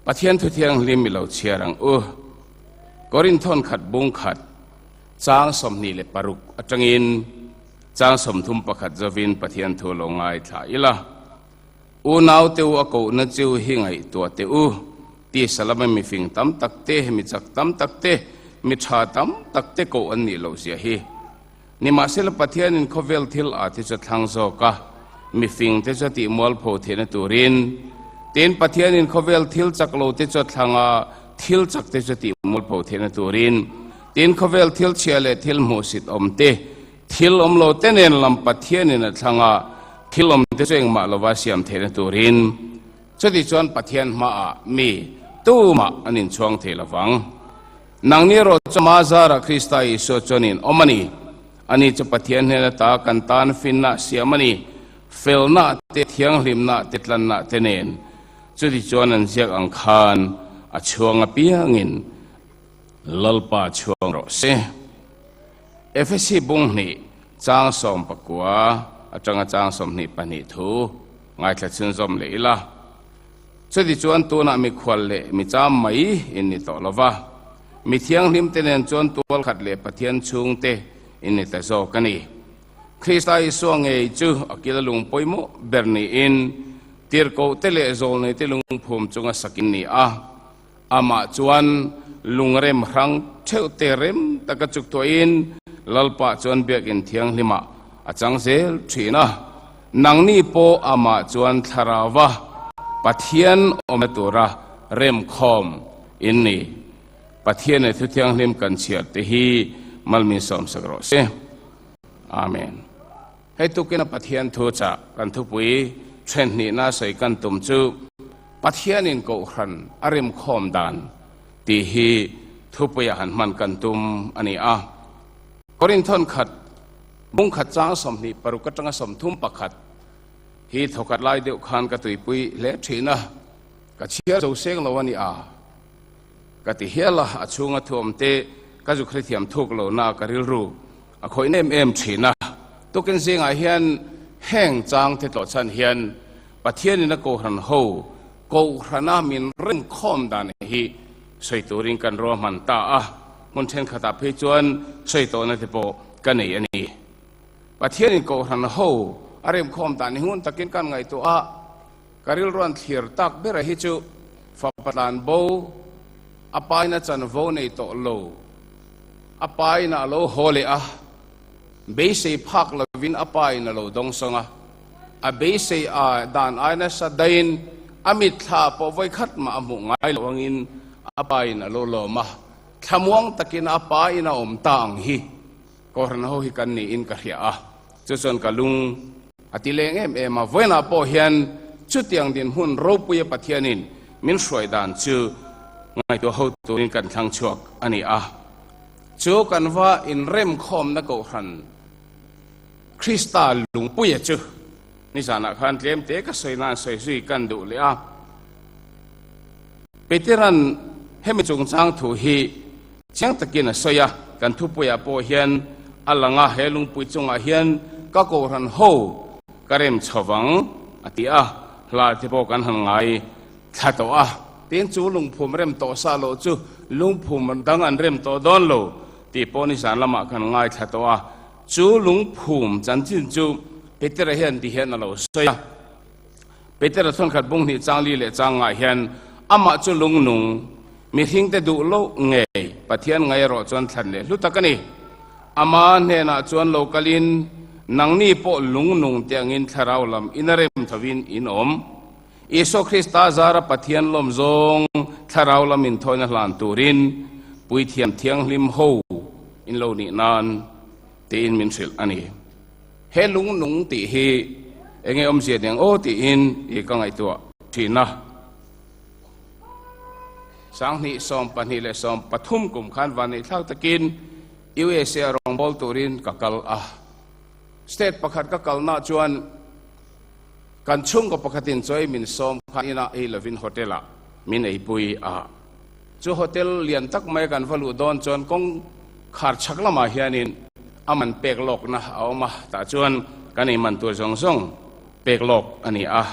Pathian thu thianghlim i lo chhiar ang u. Korinthon khat bung khat chang 26 atangin chang 31 zovin Pathian thu lo ngaithla ila. Unau te u a kohna chu hi ngaihtuah teh u. Tisa lama mifing tam tak te, mi chak tam tak te, mi tha tam tak te koh an nih loh zia hi. Nimahsela Pathianin khawvel thil a te chu a thlang zawk a, mifing te chu a tih mualpho theihna turin. Tin, Pathianin khawvel thil chak lo te chu a thlang a, thil chak te chu a tih mualpho theihna turin. Tin, khawvel thil chhia leh thil hmuhsit awm te, thil awm lo te nen lam Pathianin a thlang a, thil awm te chu engmah lova siam theihna turin. Chuti chuan Pathian hmaah mi tumah an inchhuang thei lovang. Nangni erawh chu ama zarah Krista Isua chuan in awm a ni. Ani chu Pathian hnen ata kan tan finna siam a ni, felna te, thianghlimna te, tlanna te nen. Chuti chuan an ziak ang khan a chhuang apiangin Lalpa chhuang rawh se. Efesi bung hnih chang 19 atanga chang 22 thu ngaithla chhunzawm leh ila. Chuti chuan tunah mikhual leh mi cham mai in ni tawh lo va, mi thianghlim te nen chuan tual khat leh Pathian chhungte in ni ta zawk a ni. Krista Isua ngei chu a kil a lung pawimawh ber niin tirhkoh te leh zawlnei te lungphum chunga sak in ni a. Amah chuan lungrem hrang theuh te rem taka chuk tuahin Lalpa chuan biakinn thianghlimah a chang zel thin a. Nangni pawh amah chuan thlarauva Pathian awmna tura remkhawm in ni. Pathian leh Thu Thianghlim kan chhiar te hi malmin sawmsak rawh se. Amen. Hei tukina Pathian thu chah kan thupui then hnihna sawi kan tum chu Pathianin Kohhran a remkhawm dan tih hi thupuiah han hman kan tum a ni a. Korinthon khat bung khat chang 26 atanga 31 hi thawkhat lai deuh khan ka tuipui hle thin a, ka chhiar zo seng lo a ni a. Ka ti hial a, a chhunga thuam te ka zuk hrethiam thuk lo na ka rilru a khawih nem em thin a. Tukin zingah hian heng chang te tlawh chhan hian Pathianin a Kohhran ho Kohhrana min remkhawm dan hi sawi turin kan ruahman ta a, hmun thenkhatah phei chuan sawi tawhna te pawh ka nei a ni. Pathianin Kohhran ho a remkhawm dan hi ngun takin kan ngaihtuah a, Ka rilruan thlir tak bera hi chu fapa tlan bo, a paina chanvo nei tawh lo, a paina a lo haw leh a, beisei phak lovin a pain a lo dawng sawng a, a beisei a dan ai nasa daiin a mitthla pawh vawikhat mah a hmuh ngai loh angin a pain a lo lawm a, thlamuang takin a pain a awm ta ang hi Kohhran ho hi kan niin ka hria a, chu chuan ka lung a ti leng em em a. Vawiinah pawh hian chutiang dinhmun ropuia Pathianin min hruai dan chu ngaihtuah ho turin kan thlang chhuak a ni a. Chu kan va inremkhawmna Kohhran Krista lungpuia chu nizanah khan tlem te ka sawi nan sawi zui kan duh leh a. Peteran hemi chungchang thu hi Chiang takin a sawi a, kan thupuiah pawh hian a lang a, he lungpui chungah hian ka kohhran ho ka rem chho vang a ti a, hla te pawh kan han ngai thla tawh a. Tin, chu lungphum rem tawh sa loh chu lungphum dang an rem tawh dawn lo tih pawh nizan lamah kan ngai thla tawh a, chu lungphum chanchin chu Petera hian ti hian a lo sawi a. Petera thawnkhat bung hnih chang li leh chang ngah hian amah chu lungnung, mihringte duh loh ngei Pathian ngai erawh chuan thlan leh hlu tak a ni. Ama hnenah chuan lo kalin nangni pawh lungnung te angin thlarau lam in a rem thovin in awm. Isua Krista zara Pathian lawm zawng thlarau lam inthawina hlan turin Puithiam Thianghlim ho in lo nih nan tiin min hrilh a ni. He lungnung tih hi enge awmzia nen aw tiin i ka ngaihtuah thin a. 2023 kum khan vanneihthlak takin USA a rawngbâwl turin ka kal a. State pakhat ka kalnaah chuan kan chhungkaw pakhatin chawi min sawm khan inah ei lovin hotel-ah min eipui a. Chu hotel lian tak mai kan va luh dawn chuan kawngkhar chhak lamah hianin a man pek lawkna a awm a, tah chuan kan ei man tur zawng zawng pek lawk a ni a.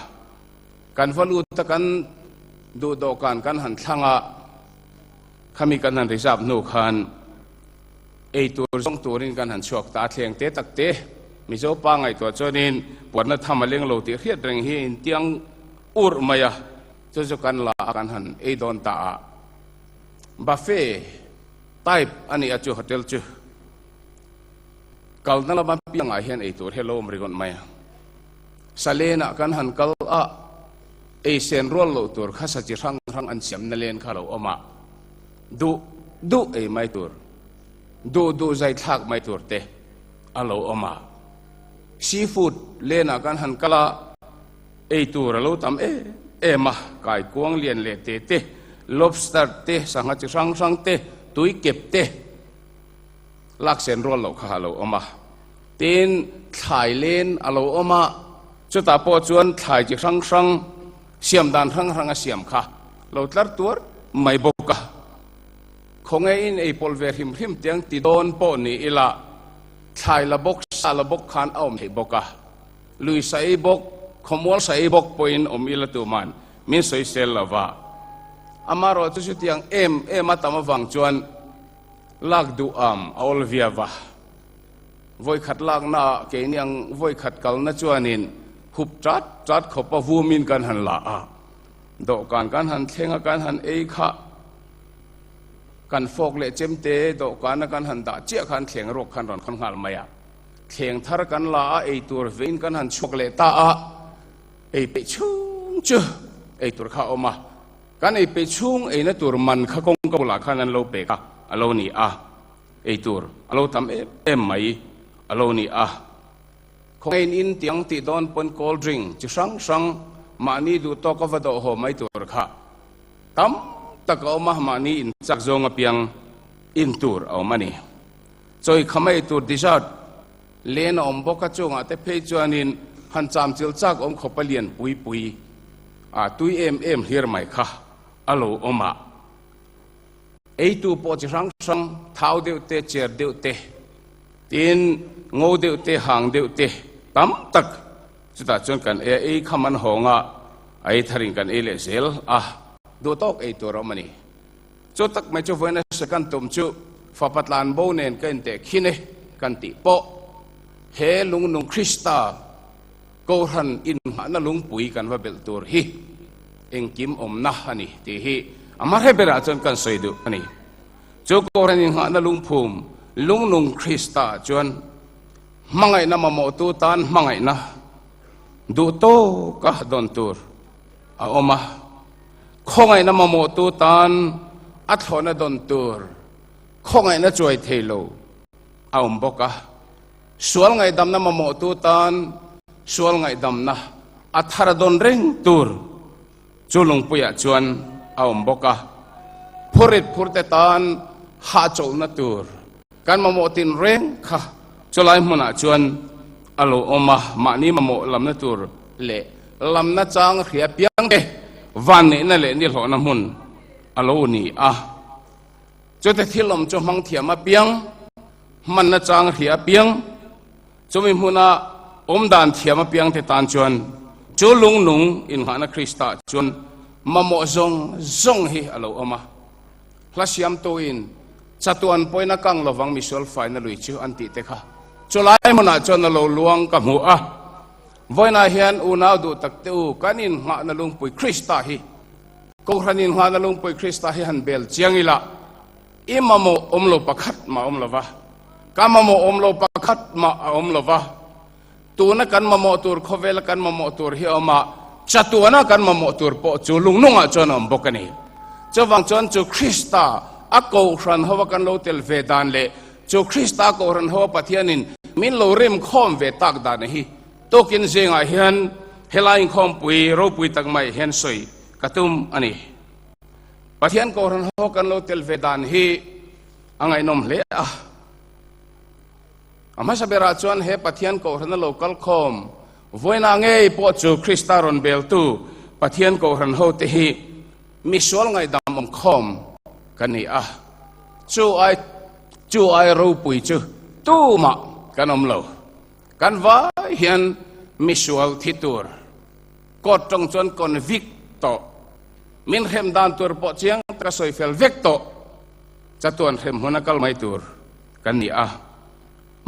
Kan va lut a, kan. Duh dawhkan kan han thlang a, khami kan han reserve hnu khan ei tur zawng turin kan han chhuak ta a, thleng te tak te Mizo pa ngaihtuah chuanin puanna tham a leng lo tih hriat reng hi intiang urh mai a, chu chu kan la a kan han ei dawn ta a, buffet type a ni a chu hotel chu kalna lama piangah hian ei tur hi a lo awm ringawt mai a, Salen ah kan han kal a. Ei sen rual loh tur kha sa chi hrang hrang an siamna len kha lo awm a, duh duh ei mai tur, duh duh zai thlak mai tur te a lo awm a. Seafood lenah kan han kal a, ei tur a lo tam em em a, kaikuang lian leh te te, lobster te, sangha chi hrang hrang te, tui kep te lak sen rual loh kha a lo awm a. Tin, thlai len a lo awm a. Chutah pawh chuan thlai chi hrang hrang, siam dan hrang hrang a siam kha lo tlar tuar mai bawk a. Khawnge in ei pawlh ve hrim hrim tiang ti dawn pawh ni ila, thlai la bawk, sa la bawk khan a awm theih bawk a. Lui sa ei bawk, khawmual sa ei bawk pawhin awm ila tuman min sawisel lo va. Amaherawhchu chutiang em em a tam avang chuan lak duh am a awl viau va. Vawikhat lakna ah keini ang vawikhat kalna chuanin hup chat chat khawpa vumin kan han la a, dawhkan kan han thleng a kan han ei kha kan fawk leh chemte dawhkana kan han dah chiah khan thleng ruak khan rawn khawn nghal mai a, thleng thar kan la a eitur vein kan han chhuak leh ta a, ei peih chhung chu eitur kha a awm a. Kan ei peih chhung eina tur man kha kawngka bulah khan an lo pek a, a lo ni a. Ei tur a lo tam em em mai a lo ni a. Khawngain in tiang tih dawn pawn cold drink chi hrang hrang mahni duh tawk a va dawh haw mai tur kha tam tak a awm a, mahni in chak zawng apiang in tur a awm a ni. Chawi kham a ei tur dessert len a awm bawk a, chungah te phei chuanin han cham chil chak awm khawp a lian pui pui a tui em em hlir mai kha a lo awm a. Eitu pawh chi hrang hrang, thau deuh te, cher deuh te, tin ngo deuh te, hang deuh te tam tak chutah chuan kan ei a, ei kham an hawng a, a ei tharin kan ei leh zel a, duh tawk ei tur a awm a ni. Chu tak mai chu vawiin a second tum chu fapa tlan bo nen ka inteh khin e kan tih pawh he lungnung Krista Kohhran inngahna lungpui kan va belh tur hi engkim awmna a ni tih hi a hma hre berah chuan kan sawi duh a ni. Chu Kohhran inngahna lungphum lungnung Krista chuan hmangaihna mamawhtu tan hmangaihna duh tawka dawn tur a awm a, khawngaihna mamawhtu tan a thlawhna dawn tur khawngaihna chuai thei lo a awm bawk a. Sual ngaihdamna mamawhtu tan sual ngaihdamna a thar a dawn reng tur chu lungpuiah chuan a awm bawk a. Phurit phurte tan hahchawlhna tur kan mamawh tin reng kha chulai hmunah chuan a lo awm a, mahni mamawh lamna tur leh lamna chang hria piangte vanneihna leh nihlawhna hmun a lo ni a. Chute thil awm chu hmang thiam apiang. Hmanna chang hria apiang, chumi hmuna awm dan thiam apiang te tan chuan chu lungnung inngahna Krista chuan mamawh zawng zawng hi a lo awm a. Hla siamtuin chatuan pawhin a kang lovang misual faina lui chu an tih te kha chulai hmunah chuan a lo luang ka hmu a. Vawiinah hian unau duh tak te u kan inngahna lungpui Krista hi Kohhran inngahna lungpui Krista hi han bel chiang ila, I mamawh awm lo pakhat mah a awm lo va, ka mamawh awm lo pakhat mah a awm lo va. Tuna kan mamawh tur khawvela kan mamawh tur hi a awm a, chatuana kan mamawh tur pawh chu lungnungah chuan a awm bawk a ni. Chuvang chuan chu Krista a kohhran hova kan lo tel ve dan leh chu Krista kohhran hova Pathianin min lo rem khawm ve tak dan hi tukin zingah hian helai inkhawmpui ropui tak mai hian sawi ka tum a ni. Pathian Kohhran ho kan lo tel ve dan hi a ngaihnawm hle a. A hmasa berah chuan he Pathian Kohhrana lo kal khawm vawiinah ngei pawh chu Krista rawn beltu Pathian Kohhran hote hi misual ngaihdam awm khawm kan ni a. Chu ai chu ai ropui chu tumah kan awm lo. Kan vai hian misual thi tur court tawng chuan convict tawh. Min hrem dan tur pawh chiang taka sawi fel vek tawh chatuan hrem hmun a kal mai tur kan ni a.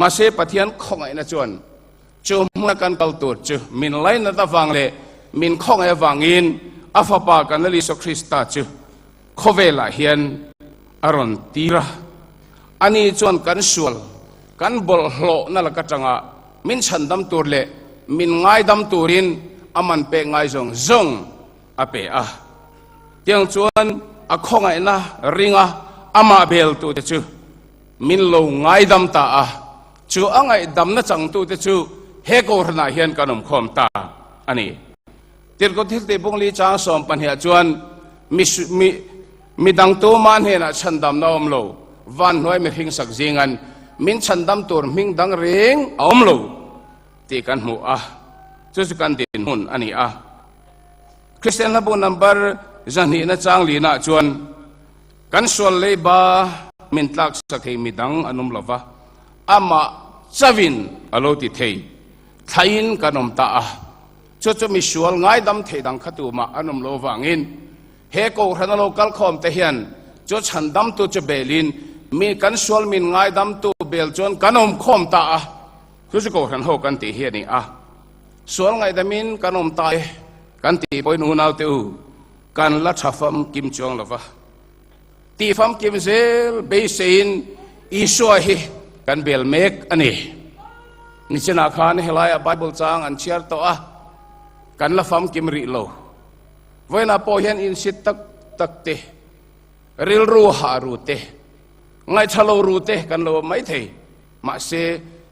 Mahse Pathian khawngaihna chuan chu hmuna kan kal tur chu min lainat avang leh min khawngaih avangin a Fapa kan Lal Isua Krista chu khawvelah hian a rawn tir a. Ani chuan kan sual, kan bawlhhlawhna laka tanga min chhandam tur leh min ngaidam turin a man pek ngai zawng zawng a pe a. Tiang chuan a khawngaihna ringa amah beltute chu min lo ngaidam ta a, chu a ngaihdamna changtute chu he kohhranah hian kan awmkhawm ta a ni. Tirhkoh thiltih bungli chang 12ah chuan mi mi midang tuma hnenah chhandamna a awm lo, van hnuai mihring sak zingan min chhandam tur hming dang reng a awm lo tih kan hmu a, chu chu kan dinhmun a ni a. Kristian hlabu number 200na chang linah chuan kan sual leiba min tlak sak thei midang an awm lo va, amah chauhin a lo ti thei thlaiin kan awm ta a. Chu chu misual ngaidam thei dang kha tumah an awm lo vangin he kohhran a lo kal khawm te hian chu chhandamtu chu belin mi kan sual min ngaidamtu bel chuan kan awm khawm ta a, chu chu kohhran ho kan tih hi a ni a. Sual ngaihdamin kan awm ta e kan tih pawhin unaute u kan la tha famkim chuang lo va, tih famkim zel beiseiin Isua hi kan bel mek a ni. Nichinah khan helaiah Bible chang an chhiar tawh a, kan la famkim rih lo. Vawiinah pawh hian insit tak tak te, rilru hah ru te, ngaihthla lo ru te kan lo awm mai thei. Mahse,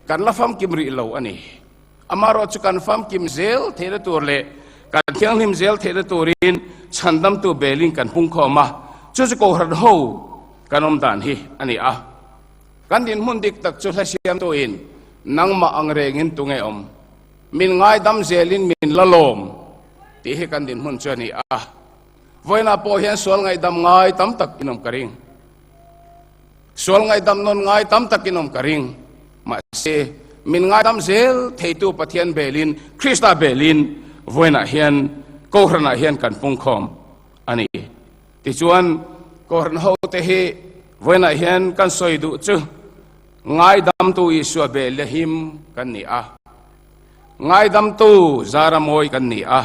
kan la famkim rih lo a ni. Amaherawh chu kan famkim zel theihna tur leh kan thianghlim zel theihna turin chhandamtu belin kan pungkhawm a, chu chu Kohhran ho kan awm dan hi a ni a. Kan dinhmun dik tak chu hla siamtuin nangmah ang rengin tunge awm? Min ngaidam zelin min la lawm tih hi kan dinhmun chu a ni a. Vawiinah pawh hian sual ngaihdam ngai tam tak in awm ka ring. Sual ngaihdam nawn ngai tam tak in awm ka ring. Mahse, min ngaidam zel theitu Pathian belin, Krista belin vawiinah hian Kohhranah hian kan pungkhawm a ni. Tichuan, Kohhran hote hi vawiinah hian kan sawi duh chu ngaidamtu Isua bel le him kan ni a, ngaidamtu zara mawi kan ni a,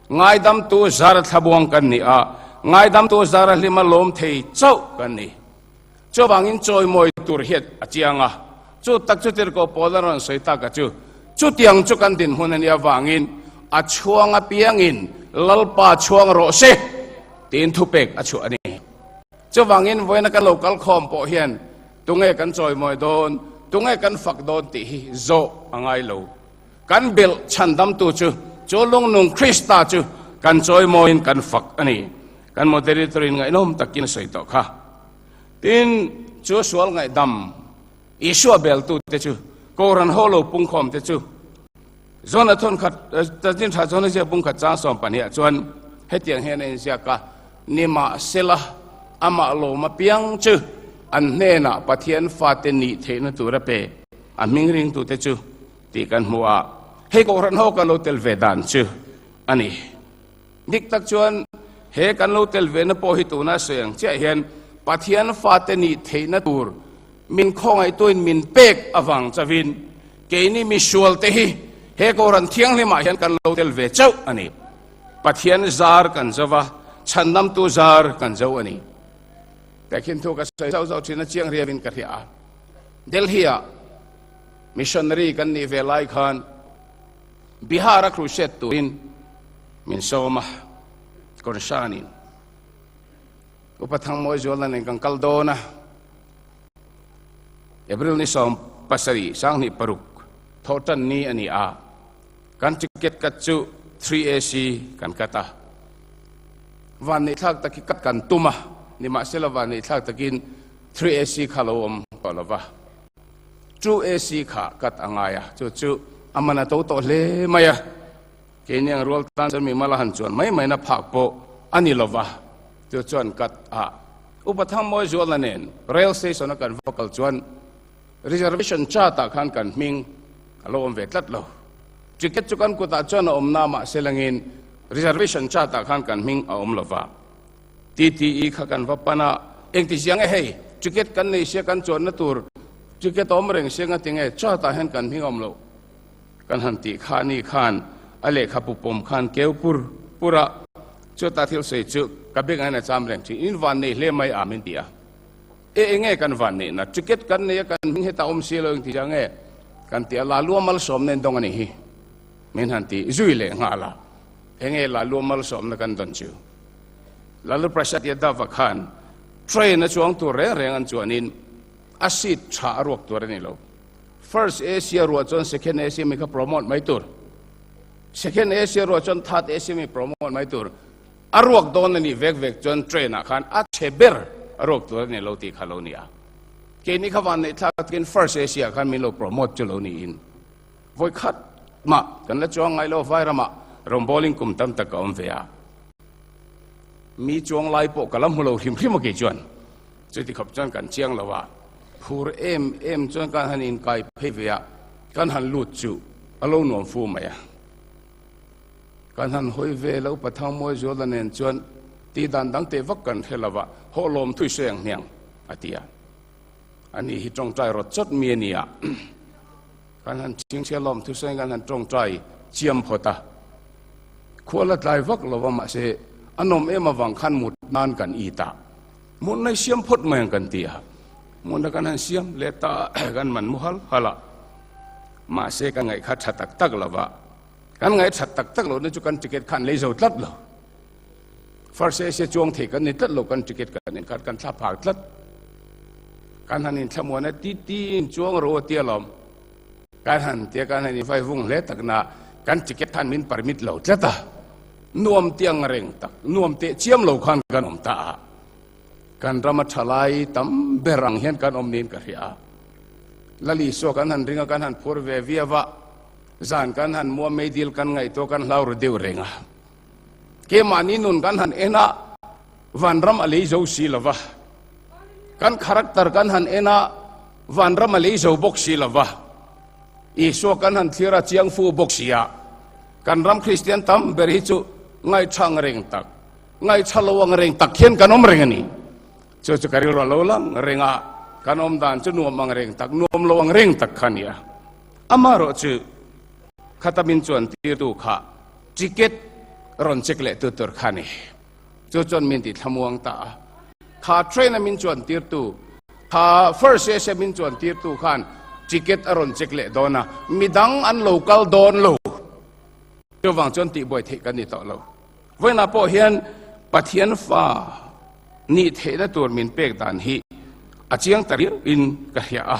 ngaidamtu zara thlabuang kan ni a, ngaidamtu zara hlima lawm thei chauh kan ni. Chuvangin chawimawi tur hian a chiang a, chu tak chu tirhkoh Paul a rawn sawi tak a chu, chutiang chu kan dinhmun a nih avangin a chhuang apiangin Lalpa chhuang rawh se tiin thupek a chhuah a ni. Chuvangin vawiina kan lo kal khawm pawh hian tunge kan chawimawi dawn, tunge kan fak dawn tih hi zawh a ngai lo. Kan belh chhandamtu chu, chu lungnung Krista chu kan chawimawiin kan fak a ni. Kan moderator-in ngaihnawm takin a sawi tawh kha. Tin, chu sual ngaihdam Isua beltute chu, Kohhran ho lo pungkhawmte chu, Jona thawn khat, Chanchin Tha Jona ziak bung khat chang 12 ah chuan hetiang hian a inziak a, Nimahsela, amah lawm apiang chu an hnenah Pathian fate nih theihna tur a pe, a hming ringtute chu tih kan hmu a, hei Kohhran ho kan lo tel ve dan chu a ni. Dik tak chuan he kan lo tel ve na pawh hi tuna sawi ang chiah hian Pathian fate nih theihna tur min khawngaihtuin min pek avang chauhin keini misualte hi he Kohhran Thianghlimah hian kan lo tel ve chauh a ni. Pathian zar kan zo va, chhandamtu zar kan zo a ni. Tehkhin thu ka sawi zauh zauh thin a, chiang riavin ka hria a. Delhi-ah missionary kan nih ve lai khan Bihar-a crusade turin min sawm a, Kawrhranin Upa Thangmawi Zualna nen kan kal dawn a, April ni 17 2006 thawhtan ni a ni a, kan ticket cut chu 3AC kan cut a, vanneihthlak takin cut kan tum a, nimahsela vanneihthlak takin 3AC kha lo awm tawh lo va. 2AC kha cut a ngai a, chu chu a man a to tawh hle mai a, keini ang rual tan chuan mimal a han chuan mai maina phak pawh a ni lo va, chu chuan cut a Upa Thangmawi Zuala nen rail station a kan va kal chuan reservation chart ah khan kan hming a lo awm ve tlat lo, ticket chu kan kutah chuan a awm na mahse langin reservation chart ah khan kan hming a awm lo va. TTE kha kan va pan a, engti ziang e hei, ticket kan nei sia kan chuanna tur ticket awm reng sia nga tinge chat ah hian kan hming awm loh kan han tih kha ni khan a lehkhabu pawm khan keu pur pur a, chutah thil sawi chu ka beng ah hian a cham reng thin, in van nei hle mai a min ti a. E enge kan van neihna ticket kan nei a kan hming hetah awm si lo engti chiang nge kan ti a Lalua malsawmna in dawng a nih hi min han ti zui leh nghal a enge Lalua malsawmna kan dawn chu Lalu Prasad Yadav a khan train a chuang tur reng reng an chuanin a seat tha a ruak tur a ni lo first AC a ruah chuan second AC mi kha promote mai tur second AC a ruah chuan third AC mi promote mai tur A ruak dawn a nih vek vek chuan train ah khan a chhe ber a ruak tur a ni lo tih kha lo ni a. Keini kha van neih thlak takin first AC ah khan min lo promote chu lo niin vawi khat mah kan la chuang ngai lo vairamah rawngbawling kum tam tak ka awm ve a. Mi chuang lai pawh ka la hmu lo hrim hrim a kei chuan chuti khawp chuan kan chiang lo a. Phur em em chuan kan han inkai phei ve a, kan han lut chu a lo nuam fu mai a. Kan han hawi ve lo Pathang Mawizuala nen chuan tih dan dang teh vak kan hre lo a, hawh lawm thui sawi ang hniang, a ti a. Ani hi tawngtai rawt chawt mi a ni a. Kan han chhingchhia lawm thu sawiin kan han tawngtai chiam phawt a. Khua la tlai vak lo va mahse a nawm em avang khan mut nan kan it a. Mutna i siam phawt mai ang kan ti a. Mutna kan han siam leh ta a, kan man mu hal hal a. Mahse ka ngaih kha tha tak tak lo va. Kan ngaih that tak tak lohna chu kan ticket kha an lei zo tlat lo. First AC chuang thei kan ni tlat lo kan ticket kan in khat kan thla phak tlat. Kan han in thlamuan a ti ti in chuang ro a tia lawm. Kan han tia kan han in vai vung hle tak na kan ticket khan min permit lo tlat a. Nuam tiang reng tak nuam teh chiam lo khan kan awm ta a. Kan rama thalai tam ber ang hian kan awm niin ka hria a. Lali saw kan han ring a kan han phur ve viau a. Zan kan han mua meidil kan ngaihtuah kan hlau ru deuh reng a. Keimahni nun kan han en a, vanram a lei zo si lo va. Kan character kan han en a, vanram a lei zo bawk si lo va. Isua kan han thlir a, chiang fu bawk si a. Kan ram Kristian tam ber hi chu ngaihchang reng tak, ngaihcha lo ang reng tak hian kan awm reng a ni. Chu chu ka rilru a lo lang reng a, kan awm dan chu nuam ang reng tak, nuam lo ang reng tak kha a ni a. Amaherawh chu khata min chuan tirtu kha ticket rawn check leh tu tur kha a ni. Chu chuan min ti thlamuang ta a. Kha train a min chuan tirtu, kha first AC a min chuan tirtu khan ticket a rawn check leh dawn a, midang an lo kal dawn lo. Chuvang chuan tihbuai theih kan ni tawh lo. Vawiinah pawh hian Pathian fa nih theihna tur min pek dan hi a chiang ta riau in ka hria a,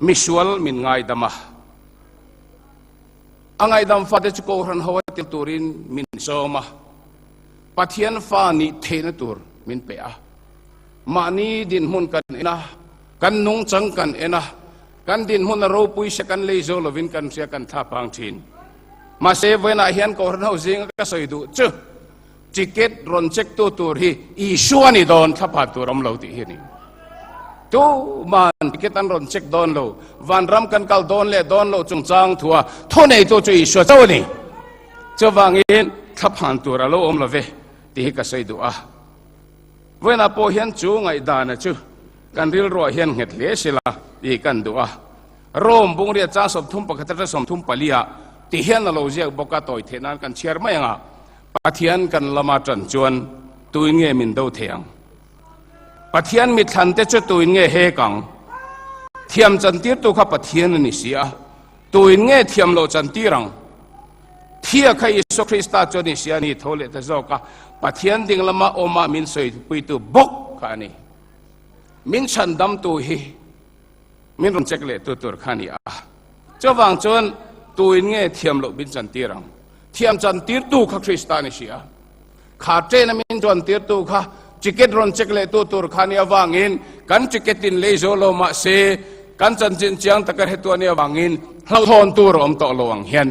misual min ngaidam a, a ngaihdam fate chu Kohhran ho a tel turin min sawm a, Pathian fa nih theihna tur min pe a, mahni dinhmun kan en a, kan nungchang kan en a, kan dinhmun a ropui se kan lei zo lovin kan hria kan thla pang thin. Mahse vawiinah hian Kohhran ho zinga ka sawi duh chu, Ticket rawn check tu tur hi Isua ni dawn thlapha tur awm lo tih hi a ni. Tuman ticket an rawn check dawn lo. Vanram kan kal dawn leh dawn loh chungchang thua thuneitu chu Isua chauh a ni. Chuvangin thlaphan tur a lo awm lo ve tih hi ka sawi duh a. Vawiinah pawh hian chu ngaihdana chu kan rilruah hian nghet hle sila tih kan duh a. Rome bungriat chang 31 atanga 34 ah ti hian a lo ziak bawk a, tawi theih nan kan chhiar mai ang a. Pathian kan lama ṭan chuan tuin nge min do thei ang? Pathian mithlante chu tuin nge hek ang? Thiam chantirtu kha Pathian a ni si a, tuin nge thiam loh chantir ang? Thia kha Isua Krista chu a ni si a ni tho leh ta zawk a, Pathian ding lama awma min sawipuitu bawk kha a ni. Min chhandamtu hi min rawn check leh tu tur kha a ni a. Chuvang chuan tuin nge thiam loh min chantir ang? Thiam chantirtu kha Krista a ni si a. Kha train a min chuantirtu kha ticket rawn check leh tu tur kha a nih avangin kan ticket in lei zo lo mah se kan chanchin chiang taka hretu a nih avangin hlauhthawn tur a awm tawh lo ang hian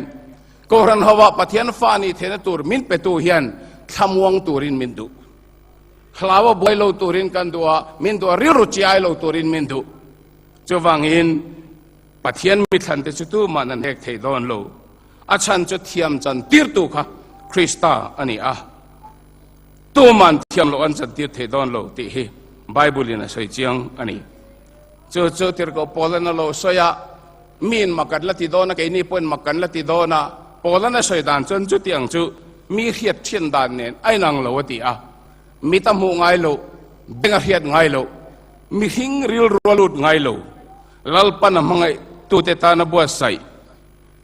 Kohhran hovah Pathian fa nih theihna tur min petu hian thlamuang turin min duh. Hlau a buai lo turin kan duh a, min duh a, rilru chi ai lo turin min duh. Chuvangin Pathian mithlante chu tumah nan hek thei dawn lo. A chhan chu thiam chan tirtu kha Krista a ni a. Tuman thiam loh an chantir thei dawn lo tih hi Bible in a sawi chiang a ni. Chu chu Tirhkoh Paulan a lo sawi a, miin mak an la ti dawn a, keini pawhin mak kan la ti dawn a, Paulan a sawi dan chuan chutiang chu mi hriat thian dan nen a inang lo a ti a, mit a hmuh ngai loh, beng a hriat ngai loh, mihring rilru a lut ngai lo, Lalpan a hmangaih tute tana buatsaih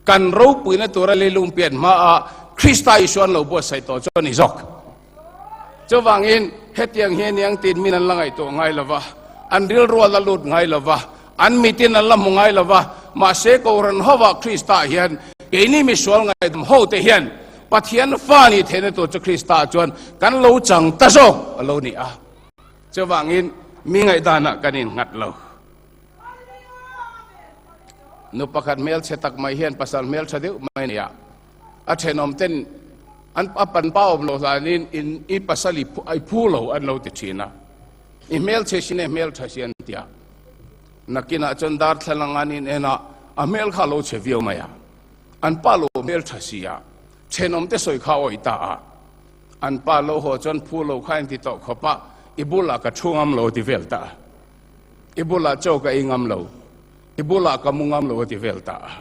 kan ropuina tura leilung pian hmaah Krista Isua an lo buatsaih tawh chu a ni zawk. Chuvangin hetiang hi aniang tiin min an la ngaihtuah ngai lo va, an rilru a la lut ngai lo va, an mitin an la hmu ngai lo va, mahse Kohhran hovah Krista hian keini misual ngaihdam hote hian Pathian fa nih theihna tur chu Krista chuan kan lo chang ta zawk a lo ni a. Chuvangin mi ngaihdanah kan innghat lo. Nu pakhat hmelchhe tak mai hian pasal hmeltha deuh mai a ni a, a thenawm ten an a pan pa awm loh hlanin in i pasal i i phu lo an lo ti thin a, i hmelchhe sin e hmeltha si an ti a, nakinah chuan darthlalang an in en a, a hmel kha a lo chhe viau mai a, an pa lo hmeltha si a, thenawm te sawi kha a awih ta a, an pa lo haw chuan phu lo kha in ti tawh khawp a, i bulah ka thu ngam lo a ti vel ta a. I bulah chaw ka ei ngam lo, i bulah ka mu ngam lo a ti vel ta a.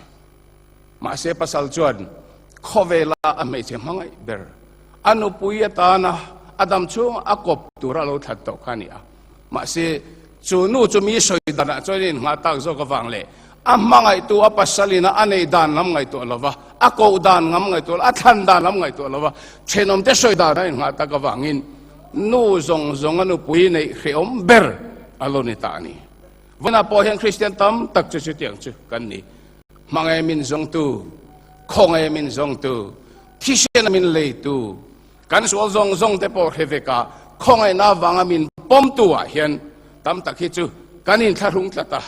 Mahse pasal chuan khawvela a hmeichhe hmangaih ber, a nupui atana a dam chhung a kawp tura lo thlat tawh kha a ni a. Mahse chu nu chu mi sawi danah chuan a inngah tak zawk avang leh a hmangaihtu a pasalina a neih dan lam ngaihtuah lova, a koh dan lam ngaihtuah lo, a thlan dan lam ngaihtuah lova, thenawmte sawi dan a inngah tak avangin Nu zawng zawng a nupui neih hrehawm ber a lo ni ta a ni. Vawiinah pawh hian Kristian tam tak chu chutiang chu kan ni. Hmangaih min zawngtu, khawngaih min zawngtu, thisen a min leitu, kan sual zawng zawng te pawh hre vek a, khawngaihna avanga min pawmtu ah hian tam tak hi chu kan inthlahrung tlat a.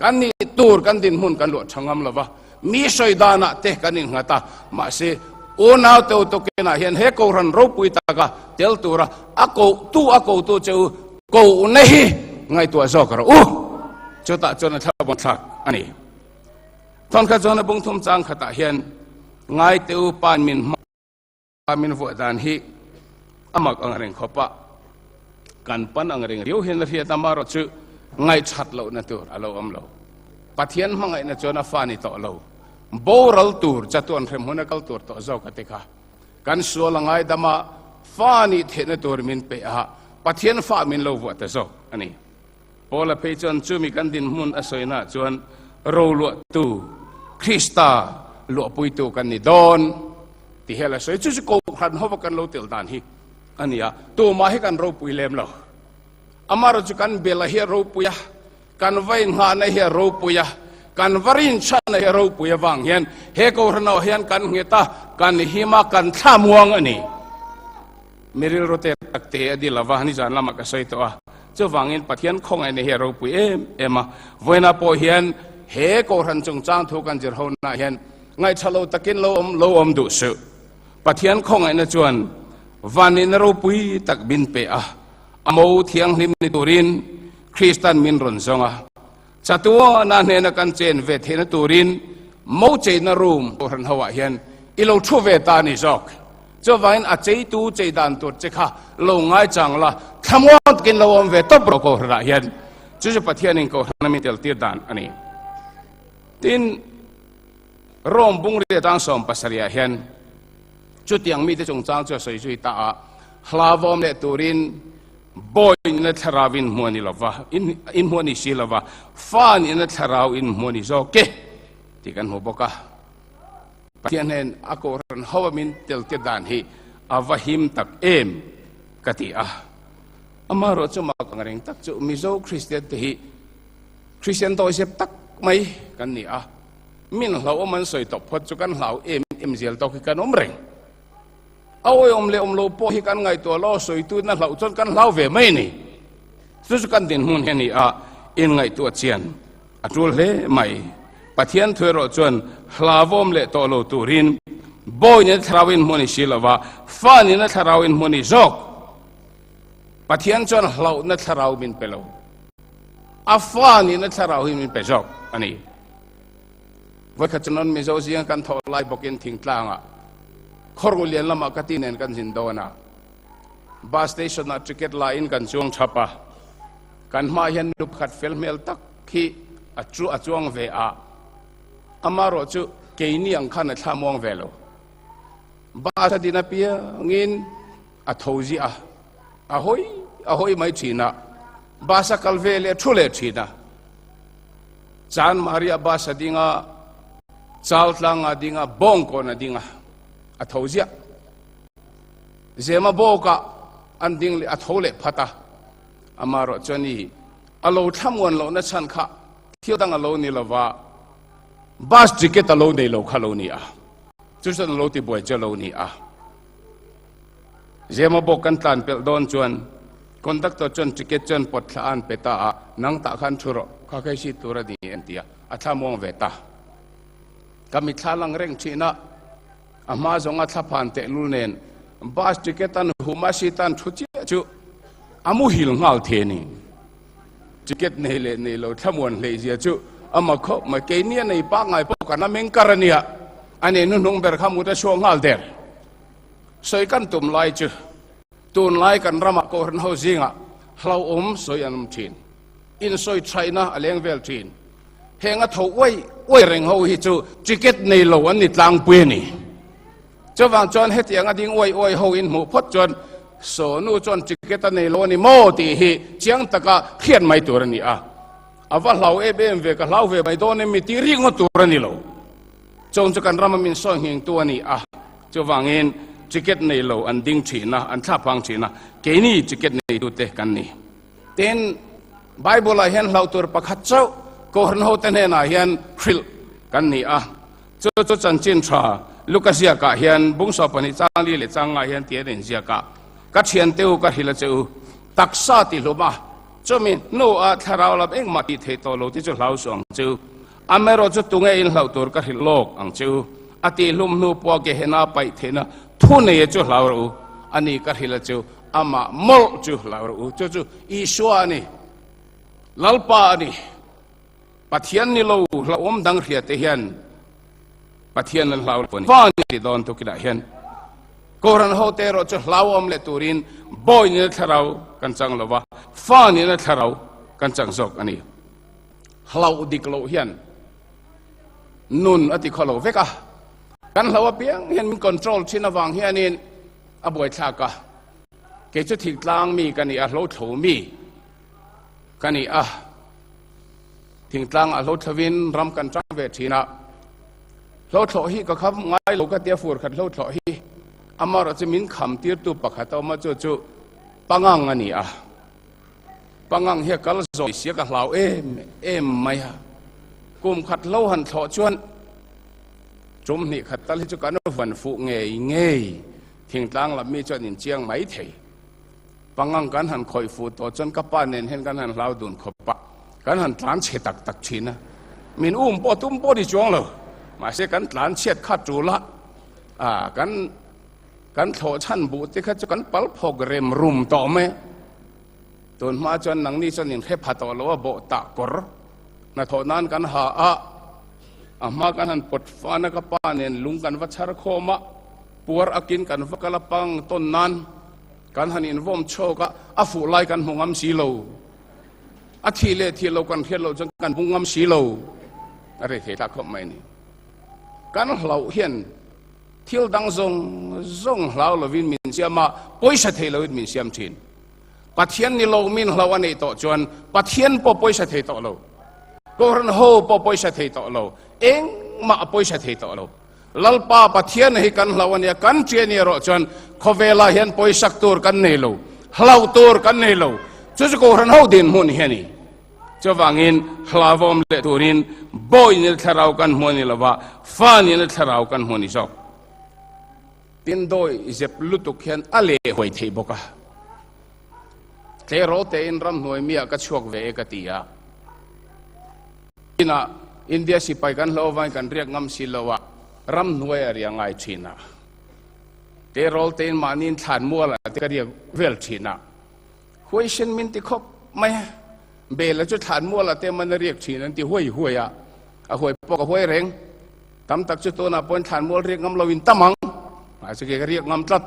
Kan nih tur kan dinhmun kan luah tha ngam lo va, mi sawi danah te kan innghat a, mahse unau teu tokenah hian he Kohhran ropui taka tel tura a kohtu a kohtu che u kohna hi ngaihtuah zawk rawh u. Chutah chuan a thlabawm thlak a ni. Thawnkhat chuan a bungthum chang khatah hian ngai teu pan min hma min vuah dan hi a mak ang reng khawp a, kan pan ang reng riau hian a hriat a, amaherawh chu ngaihthat lohna tur a lo awm lo. Pathian hmangaihna chuan a fa ni tawh lo, boral tur, chatuan hrem huna kal tur tawh zawk a ti kha. Kan sual a ngaidam a, fa nih theihna tur min pe a, Pathian fa min lo vuah ta zawk a ni. Paula phei chuan chumi kan dinhmun a sawinaah chuan roluahtu Krista luahpuitu kan ni dawn ti hial a sawi. Chu chu Kohhran hova kan lo tel dan hi a ni a, tumah hi kan ropui lem lo. Amaherawhchu kan bela hi a ropui a, kan va inghahna hi a ropui a, kan va rinchhanna hi a ropui avang hian he Kohhranah hian kan nghet a, kan him a, kan thlamuang a ni. Mi rilru te tak te a dil lova, nizan lamah ka sawi tawh a. Chuvangin Pathian khawngaihna hi a ropui em em a. Vawiinah pawh hian he Kohhran chungchang thu kan zir honaah hian ngaihṭha lo takin lo awm lo awm duh suh. Pathian khawngaihna chuan vanihna ropui tak min pe a, a mo thianghlim ni turin Kristan min rawn zawng a. Chatuana hnena kan chen ve theihna turin mo cheina room Kohhran hoah hian i lo thu ve ta a ni zawk. Chuvangin a cheitu chei dan tur che kha lo ngaichang la, thlamuang takin lo awm ve tawp rawh Kohhranah hian. Chu chu Pathianin Kohhrana min tel tir dan a ni. Tin, Rome bungri atang 70ah hian chutiang mite chungchang chu a sawi zui ta a, hlauhawm leh turin bawi nihna thlarau in hmu a ni lova, in hmu a ni si lova, fa nihna thlarau in hmu a ni zawk e tih kan hmu bawk a. Pathian hian a Kohhran ho a min tel te dan hi a va him tak em ka ti a. Amaherawh chu mak ang reng tak chu Mizo Kristian te hi Kristian dawizep tak mai kan ni a. Min hlauhawm an sawi tawh phawt chu kan hlau em em zel tawk hi kan awm reng. A awihawm leh awm lo pawh hi kan ngaihtuah lo, sawitu na hlauh chuan kan hlau ve mai a ni. Chu chu kan dinhmun hi a ni a, inngaihtuah chian A tul hle mai. Pathian thu erawh chuan hlauhawm leh tawh lo turin bawi nena thlarau in hmuh a ni si lova, fa nena thlarau in hmuh a ni zawk. Pathian chuan hlauhna thlarau min pe lo. A fa nena thlarau hi min pe zawk a ni. Vawikhat chu non Mizo zinga kan thawh lai bawkin thingtlangah Khawrngulian lamah ka ti nen kan zin dawn a. Bus station ah ticket la in kan chuang thap a, kan hmaah hian nu pakhat fel hmel tak hi a chu a chuang ve a, amarawh chu keini ang khan a thlamuang ve lo. Bus a din apiangin a tho ziah a, a hawi a hawi mai thin a, bus a kal ve leh thu leh thin a. Chan Maria bus a ding a, Chaltlang a ding a, Bawngkawn a ding a, a tho ziah. Zema bawkah an ding leh a tho leh phat a, amaherawh chuan i a lo thlamuan lohna chhan kha thil dang a lo ni lova, bus ticket a lo nei lo kha lo ni a, chu chuan a lo ti buai chu a lo ni a. Zema bawk kan tlan pelh dawn chuan conductor chuan ticket chuan pawt thla a an pe ta a, nang tah khan thu rawh, kha khai seat tur a ni an ti a, a thlamuang ve ta. Ka mitthla lang reng thin a. A hma zawnga thlaphan tehlul nen bus ticket an hum a seat an thu chiah chu a muhil nghal the ni. Ticket nei leh nei lo thlamuan hleih zia chu a ma khawp mai. Keini a nei pangngai pawh kan a meng kar a nia, a nei hnuhnung ber kha mut a chhuak nghal der. Sawi kan tum lai chu tunlai kan ramah Kohhran ho zingah hlauhawm sawi an awm thin. Insawi thaihna a leng vel thin. Heng a tho uai uai reng ho hi chu ticket nei lo an ni tlangpui a ni. Chuvang chuan hetiang a ding uai uai ho in hmuh phawt chuan Sonu chuan ticket a nei lo a ni maw tih hi chiang taka hriat mai tur a ni a. A va hlau em em ve, ka hlau ve mai dawn em mi tih ringawt tur a ni lo. Chawng chu kan rama min sawi nghingtu a ni a, chuvangin ticket nei lo an ding thin a, an thlaphang thin a, keini ticket neitute kan ni. Tin, Bible-ah hian hlauh tur pakhat chauh Kohhran hote hnenah hian hrilh kan ni a. Chu chu chanchin tha Luka ziakah hian bungsaw pahnih chang li leh chang ngah hian ti an inziak a, Ka thiante u, ka hrilh a che u, taksa ti hlum a, chumi hnuah thlarau lam engmah tih theih tawh lo te chu hlau suh ang che u. Amaherawh chu tunge in hlauh tur ka hrilh lawk ang che u, a tih hlum hnu pawh Gehenna paih theihna thu nei chu hlau rawh u, a ni ka hrilh a che u, Amah mawlh chu hlau rawh u, chu chu Isua a ni, Lalpa a ni. Pathian ni lo hlauhawm dang hria te hian Pathian an hlau lo a ni. Fa ni ti dawn tukinah hian Kohhran hote erawh chu hlauhawm leh turin bawi nina thlarau kan chang lo va, fa nina thlarau kan chang zawk a ni. Hlauh dik loh hian nun a ti khaw lo vek a, kan hlauh apiang hian min control thin avang hianin A buaithlak a, kei chu thingtlang mi ka ni a, hlothlo mi ka ni a, thingtlang ah hlothlovin ram kan tang ve thin a, hlothlawh hi ka kham ngai lo ka tia fur khat hlothlawh hi amaherawh chu min kham tirtu pakhat a awm a, chu chu pangang a ni a, pangang hi a kal zawi sia ka hlau em em mai a, kum khat hlo han thlawh chuan Tum hnih khat tal hi chu kan van fuh ngei ngei, thingtlang lam mi chuan in chiang mai thei. Pangang kan han khawih fuh tawh chuan ka pa nen hian kan han hlau dun khawp a, kan han tlan chhe tak tak thin a. Min um pawh tum pawh ni chuang lo, mahse kan tlan chhiat kha tul a, ah kan kan thlawh chhan buh te kha chu kan pal phawk rem rum tawh mai a. Tun hma chuan nangni chuan in hre pha tawh lo a, bawh tah kawr hnathawh nan kan ha a, A hma kan han pawt fan a, ka pa nen lung kan va chhar khawm a, puar akin kan va kal a pang tawn nan kan han invawm chhawk a, a fuh lai kan hmu ngam si lo. A thih leh thih lo kan hriat loh chuan kan hmu ngam si lo. A rei thei thlak khawp mai a ni. Kan hlauh hian thil dang zawng zawng hlau lovin min siam a, pawisa thei lovin min siam thin. Pathian ni lo min hlauh a neih tawh chuan Pathian pawh pawisa thei tawh lo. Kohhran ho pawh pawisa thei tawh lo, engmah a pawisa thei tawh lo. Lalpa Pathian hi kan hlauh a nia, kan ṭi a nih erawh chuan khawvelah hian pawisak tur kan nei lo, hlauh tur kan nei lo. Chu chu Kohhran ho dinhmun hi a ni. Chuvangin hlauhawm leh turin bawi nena thlarau kan hmu a ni lova, fa nena thlarau kan hmu a ni zawk. Tin dawi zep lutuk hian a leh huai thei bawk a. Tleirawl tein ramhnuai miah ka chhuak ve e ka ti a. Inah India sipai kan hlauh avangin kan riak ngam si lo a, ramhnuai a riah ngai thin a. Tleirawl tein mahniin thlan mual ah te ka riak vel thin a. Huaisen min ti khawp mai a. Bela chu thlan mual ah te man a riak thin an ti huai huai a. A huai pawh ka huai reng. Tam tak chu tunah pawhin thlan mual riak ngam lo in tam ang. Mahse kei ka riak ngam tlat.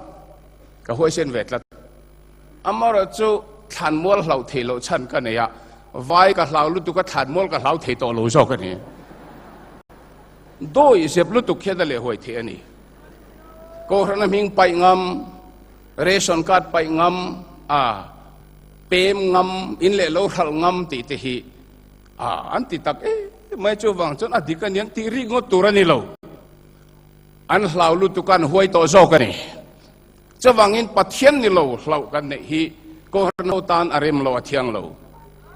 Ka huaisen ve tlat. Amaherawhchu thlanmual hlauh theih loh chhan ka nei a, vai ka hlau lutuk a thlanmual ka hlau thei tawh lo zawk a ni. Dawi zep lutuk hian a leh huai theih a ni. Kohhrana hming paih ngam, ration card paih ngam, a pem ngam, in leh lo hralh ngam tih te hi a an ti tak em mai chuvang chuan a dik a niang tih rik ngawt tur a ni lo. An hlau lutuk a an huai tawh zawk a ni. Chuvangin Pathian ni lo hlauh kan neih hi Kohhran ho tan a rem lo a thiang lo.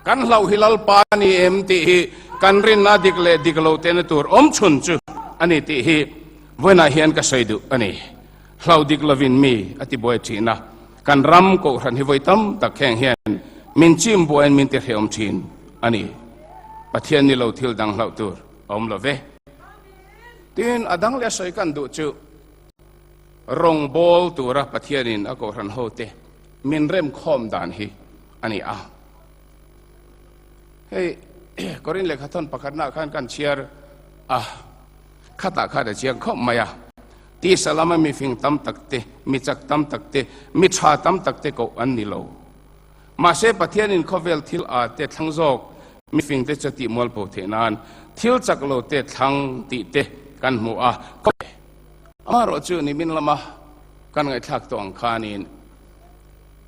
Kan hlauh hi Lalpa a ni em tih hi kan rinna dik leh dik lo tehna tur awm chhun chu a ni tih hi vawiinah hian ka sawi duh a ni. Hlauh dik lovin mi a ti buai thin a, kan ram Kohhran hi vawi tam tak heng hian min chim buaiin min ti hrehawm thin a ni. Pathian ni lo thil dang hlauh tur a awm lo ve. Tin, a dang leh sawi kan duh chu Rawngbawl tura Pathianin a kohhran hote min remkhawm dan hi a ni a. Hei Korin lehkhathawn pakhatnaah khan kan chhiar a, khatah khan a chiang khawp mai a. Tisa lama mifing tam tak te, mi chak tam tak te, mi tha tam tak te koh an ni lo. Mahse Pathianin khawvel thil a te thlang zawk mifing te chu tih mualpho theih nan thil chak lo te thlang tih te kan hmu a. Amaherawh chu nimin lama kan ngaihthlak tawh ang khanin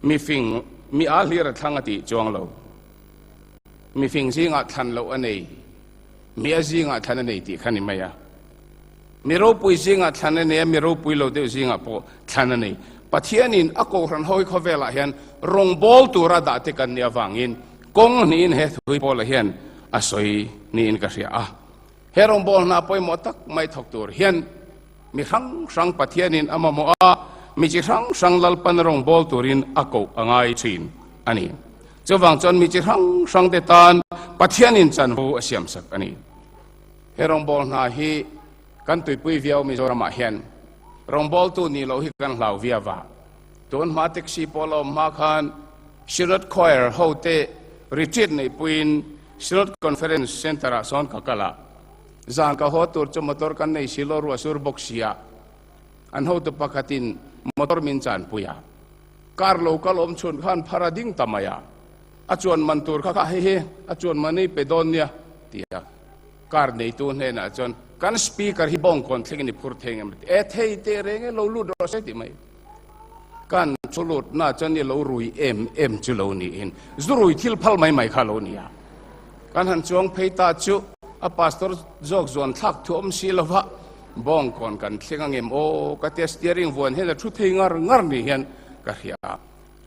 mifing mi a hlir a thlang a tih chuang lo. Mifing zingah thlan loh a nei, mi a zingah thlan a nei tih kha ni mai a. Mi ropui zingah thlan a nei a, mi ropui lo deuh zingah pawh thlan a nei. Pathianin a kohhran hawi khawvelah hian rawngbawl tura dah te kan nih avangin kawng hnihin he thui pawlah hian a sawi niin ka hria a. He rawngbawl hna pawimawh tak mai thawk tur hian mi hrang hrang Pathianin a mamawh a, mi chi hrang hrang Lalpan rawngbawl turin a koh a ngai thin a ni. Chuvang chuan mi chi hrang hrangte tan Pathianin chanvo a siamsak a ni. He rawngbawl hna hi kan tuipui viau Mizoramah hian rawngbawltu nih loh hi kan hlau viau va. Tun hma taxi pawh la awm hma khan Synod Choir hote retreat neihpuiin Synod Conference Centre ah sawn ka kal a, zan ka haw tur chu motor kan nei si lo ruah sur bawk si a, an hotu pakhatin motor min chanpui a, car lo kal awm chhun khan phar a ding ta mai a, a chuan man tur kha kha hei hi a chuan man ei pe dawn nia ti a, car neitu hnenah chuan kan speaker hi bawngkawn thlengin i phur thei ngem a ti, e thei teh reng e lo lut rawh se ti mai. Kan thu lut na chuan i lo rui em em chu lo niin zu rui thil phal mai mai kha lo nia. Kan han chuang phei ta chu a pastor zawk zuan thlak thu awm si lova bawngkawn kan thleng angem aw ka tia steering vuan hian a thu thei ngar ngar ni hian ka hria.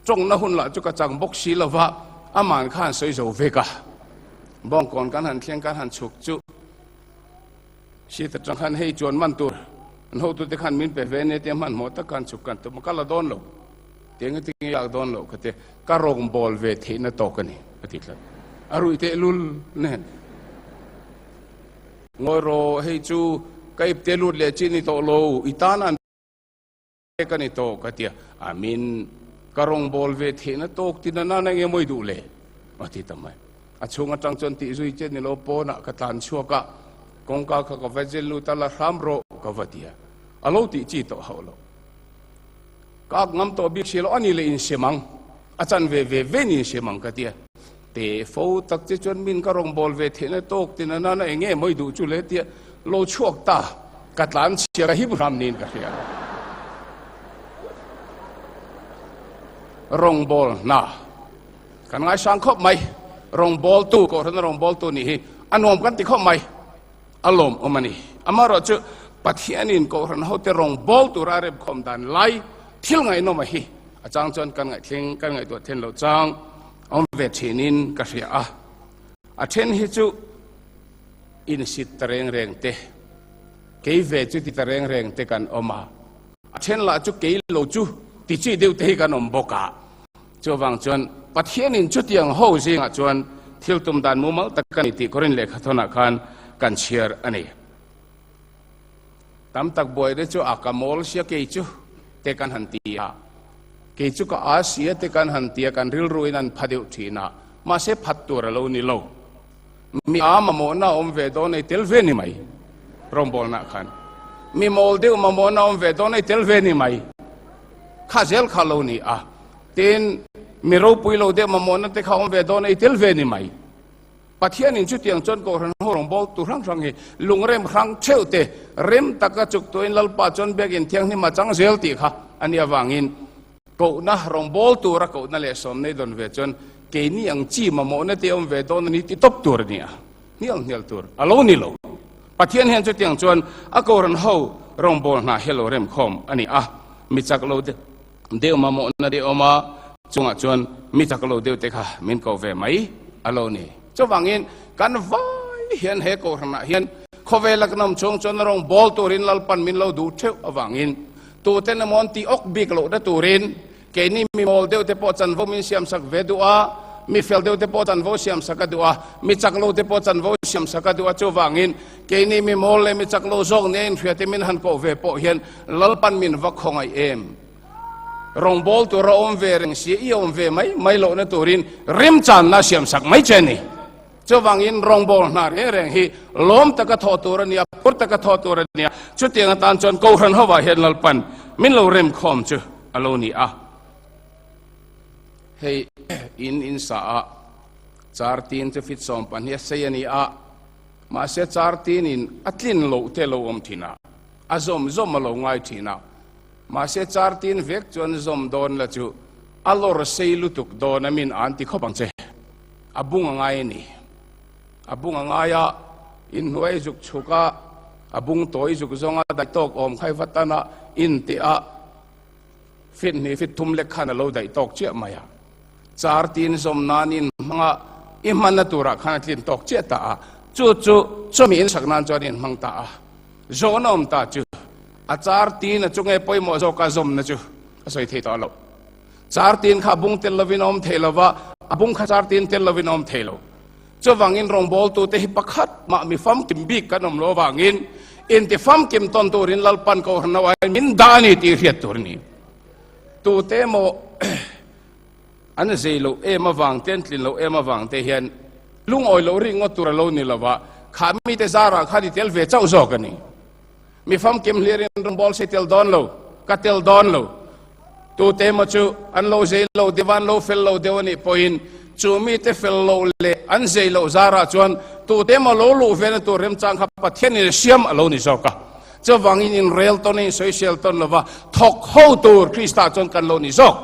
Tawngna hun lah chu ka chang bawk si lova aman khan sawi zo vek a. Bawngkawn kan han thleng kan han chhuk chu Seat atang khan hei chuan man tur an hotute khan min pe ve ania tia hmanhmawh tak khan chhuk kan tum a, ka la dawn lo tiang hi tinge lak dawn loh ka ti, ka rawngbawl ve theihna tawk a ni a ti tlat, a ruih teh lul nen. Ngawi rawh hei chu ka ipte lut leh chi ni tawh lo, i tan an Ka ni tawk a tia, a min ka rawngbawl ve theihna tawk tin a nana nge mawi duh le? A ti ta mai. A chhung atang chuan tih zui che ni lo pawnah ka tlan chhuak a, kawngka kha ka va zel lut a, la hram rawh ka va ti a, a lo tih chi tawh hauh lo. Ka ak ngam tawh bik si lo, a ni leh insem ang, a chan ve ve ve ni insem ang ka ti a. Te fo tak che chuan min ka rawngbawl ve theihna tawk tin a nana enge mawi duh chu le tia lo chhuak ta ka tlan chhia ka him hram niin ka hria. Rawngbawl hna kan ngaisang khawp mai, rawngbawltu kohhrana rawngbawltu nih hi a nuam kan ti khawp mai, a lawmawm a ni. Amaherawh chu Pathianin kohhran hote rawngbawl tura a remkhawm dan lai thil ngaihnawm a hi a chang chuan kan ngaihthleng kan ngaihtuah then loh chang awm ve thinin ka hria a. A then hi chu insit ta reng reng te, kei ve chu ti ta reng reng te kan awm a. A then lah chu kei lo chu ti chi deuh te hi kan awm bawk a. Chuvang chuan Pathianin chutiang ho zingah chuan thil tum dan mumal tak ka ni tih Korin lehkhathawnah khan kan chhiar a ni. Tam tak buai te chu a ka mawl sia kei chu te kan han ti a, kei chu ka a sia te kan han ti a, kan rilruin an pha deuh thin a, mahse phat tur a lo ni lo. Mi a mamawhna awm ve dawn ei tel ve ni mai rawngbawlnaah khan. Mi mawl deuh mamawhna awm ve dawn ei tel ve ni mai. Kha zel kha lo ni a. Tin. Mi ropui lo deuh mamawhna te kha awm ve dawn a, i tel ve ni mai. Pathianin chutiang chuan Kohhran ho rawngbâwl tu hrang hrang hi lungrem hrang theuh te rem taka chuk tuahin Lalpa chuan biakinn thianghlim a chang zel tih kha a nih avangin kohna rawngbâwl tura kohna leh sawmnei dawn ve chuan keini ang chi mamawhna te awm ve dawn a ni ti tawp tur a ni a, hnial hnial tur a lo ni lo. Pathian hian chutiang chuan a Kohhran ho rawngbâwl hna hi a lo remkhawm a ni a, mi chak lo Deuh mamawhna te awm a, chungah chuan mi chak lo deuh te kha min ko ve mai a lo ni. Chuvangin kan vai hian he kohhranah hian khawvela kan awm chhung chuan rawng bawl turin Lalpan min lo duh theuh avangin tuten emaw an tih awk bik lohna turin keini mi mawl deuh te pawh chanvo min siamsak ve duh a, mi fel deuh te pawh chanvo siamsak a duh a, mi chak lo te pawh chanvo siamsak a duh a. Chuvangin keini mi mawl leh mi chak lo zawk nia inhriat te min han koh ve pawh hian Lalpan min va khawngaih em? Rawngbâwl tura awm ve reng si, i awm ve mai mai lohna turin remchanna siamsak mai che a ni. Chuvangin rawngbâwl hna reng reng hi lawm taka thawh tur a ni a, phur taka thawh tur a ni a, chutiang atan chuan Kohhran hovah hian Lalpan min lo remkhawm chu a lo ni a. Hei in in sa a, char tin chu fit 12 a sei a ni a, mahse char tinin a tlin loh te lo awm thin a. A zawm zawm a lo ngai thin a, mahse char tin vek chuan zawm dawn la chu a lawr sei lutuk dawn a min an ti khawp ang che. A bung a ngai a ni. A bung a ngai a, inhnuai zuk chhuk a, a bung tawi zuk zawng a daih tawk awm khai va tan a, in teh a, fit hnih fit thum lek khan a lo daih tawk chiah mai a. Char tin zawm nan in hmang a, i hmanna turah khan a tlin tawk chiah ta a, chu chu chawmi insak nan chuan in hmang ta a. Zawhna awm ta chu a char tin a chunge pawimawh zawk a zawmna chu a sawi thei tawh lo. Char tin kha a bung tel lovin a awm thei lo va, a bung kha char tin tel lovin a awm thei lo. Chuvangin rawngbawltute hi pakhat mah mi famkim bik kan awm lo avangin inti famkim tawn turin Lalpan Kohhran ho aiin min dah a ni tih hriat tur a ni. Tute emaw an zei loh em avang te, an tlin loh em avang te hian lungawi loh rik ngawt tur a lo ni lo va, kha mite zarah khan i tel ve chauh zawk a ni. Mi famkim hlirin rawngbâwl si tel dawn lo, ka tel dawn lo. Tute emaw chu an lo zei lo deuh a, an lo fel lo deuh a nih pawhin chu mite fel loh leh an zei loh zarah chuan tute emaw lo luh vena tur remchang kha Pathianin a siam a lo ni zawk a. Chuvangin inrel tawn a insawisel tawn lo va, thawk ho tur Krista chuan kan lo ni zawk.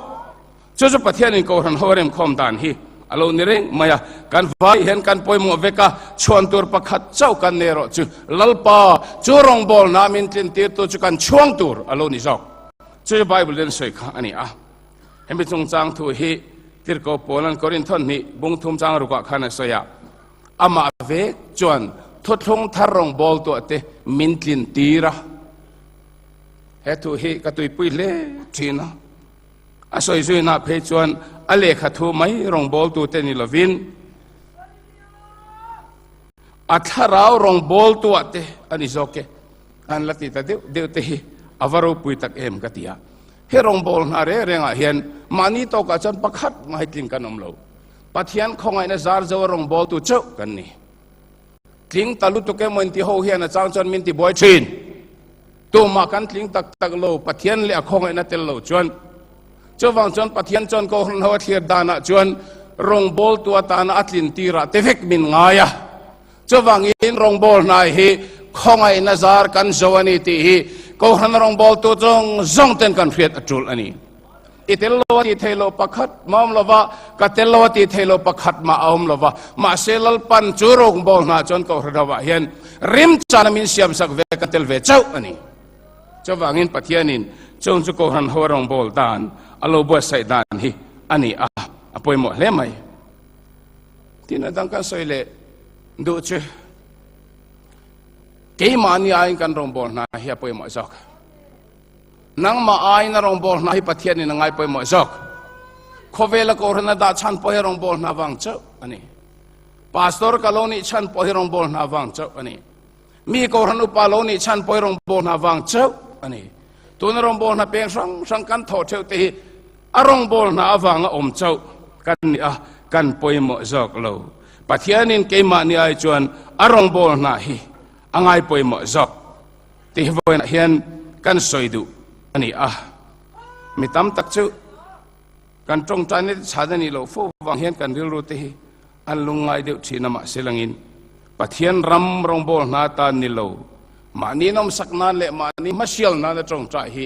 Chu chu Pathianin Kohhran ho a remkhawm dan hi a lo ni reng mai a. Kan vai hian kan pawimawh vek a, chhuan tur pakhat chauh kan nei erawh chu Lalpa, chu rawngbawlna min tlintirtu chu kan chhuang tur a lo ni zawk. Chu chu Bible in sawi kha a ni a. Hemi chungchang thu hi Tirhkoh Paula'n Korinth hnih bung thum chang rukah khan a sawi a, Amah vek chuan thuthlung thar rawngbawltuah te min tlintir a. He thu hi ka tuipui hle thin a. A sawi zuinah phei chuan a lehkha thu mai rawngbawltute ni lovin a thlarau rawngbawltuah te a ni zawk e. An la ti ta deuh deuh te hi a va ropui tak em ka ti a. He rawngbâwl hna reng rengah hian mahni tawkah chuan pakhat mai tling kan awm lo. Pathian khawngaihna zar zo a rawngbawltu chauh kan ni. Tling ta lutuk emaw inti ho hian a chang chuan min tibuai thin. Tumah kan tling tak tak lo, Pathian leh a khawngaihna tel lo chuan. Chuvang chuan Pathian chuan Kohhran ho a thlir danah chuan rawngbawltu atana a tlin tirah te vek min ngai a. Chuvangin rawngbâwl hnai hi khawngaihna zar kan zo a ni tih hi Kohhran rawngbawltu zawng zawng ten kan hriat a tul a ni. I tel lo a tih theih loh pakhat mah a awm lo va, ka tel lo a tih theih loh pakhat mah a awm lo va. Mahse Lalpan chu rawngbâwl hnah chuan Kohhran hovah hian rimchana min siamsak ve ka tel ve chauh a ni. Chuvangin Pathianin chung chu Kohhran ho rawngbâwl dan a lo buatsaih dan hi a ni a, a pawimawh hle mai. Tin a dang kan sawi leh duh chu keimahni aiin kan rawngbâwl hna hi a pawimawh zawk. Nangmah aiin a rawngbâwl hna hi Pathianin a ngai pawimawh zawk. Khawvela Kohhran a dah chhan pawh hi rawngbâwl hna vang chauh a ni. Pastor ka lo nih chhan pawh hi rawngbâwl hna vang chauh a ni. Mi Kohhran upa lo nih chhan pawh hi rawngbâwl hna vang chauh a ni. Tuna rawngbâwl hna peng hrang hrang kan thawh theuh te hi a rawngbâwl hna avanga awm chauh kan ni a, kan pawimawh zawk lo. Pathianin keimahni ai chuan a rawngbâwl hna hi a ngai pawimawh zawk. Tih hi vawiinah hian kan sawi duh a ni a, mi tam tak chu. Kan tawngtaina te chhan a nih loh fo vang hian kan rilru te hi an lungngai deuh thin a mahse langin Pathian ram rawngbâwl hna atan ni lo, mahni nawmsak nan leh mahni hmasial nana tawngtai hi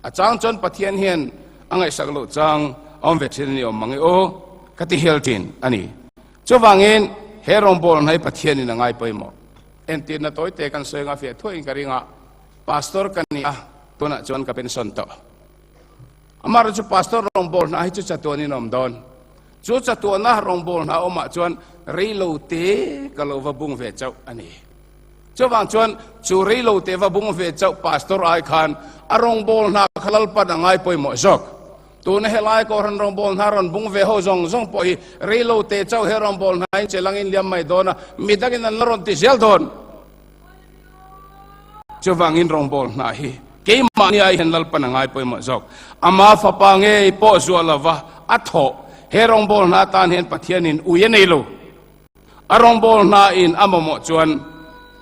a chang chuan Pathian hian a ngaihsak loh chang a awm ve thin a ni awm mang e aw ka ti hial thin a ni. Chuvangin he rawngbâwl hna hi Pathianin a ngai pawimawh. Entirna tawite kan sawi anga fiah thuaiin ka ring a, Pastor ka ni a, tunah chuan ka pension tawh. Amaherawhchu chu pastor rawngbâwl hna hi chu chatuanin a awm dawn. Chu chatuana rawngbâwl hna awmah chuan reilo te ka lo va bung ve chauh a ni. Chuvang chuan chu reilo te va bung ve chauh pastor ai khan a rawngbâwl hna kha Lalpan a ngai pawimawh zawk. Tuna helai Kohhran rawngbâwl hna rawn bung ve ho zawng zawng pawh hi reilo te chauh he rawngbâwl hnain che langin liam mai dawn a, midangin an la rawn ti zel dawn. Chuvangin rawngbâwl hna hi keimahni ai hian Lalpan a ngai pawimawh zawk. Ama fapa ngei pawh zuah lova a thawh he rawngbâwl hna atan hian Pathianin ui a nei lo. A rawngbâwl hnain a mamawh chuan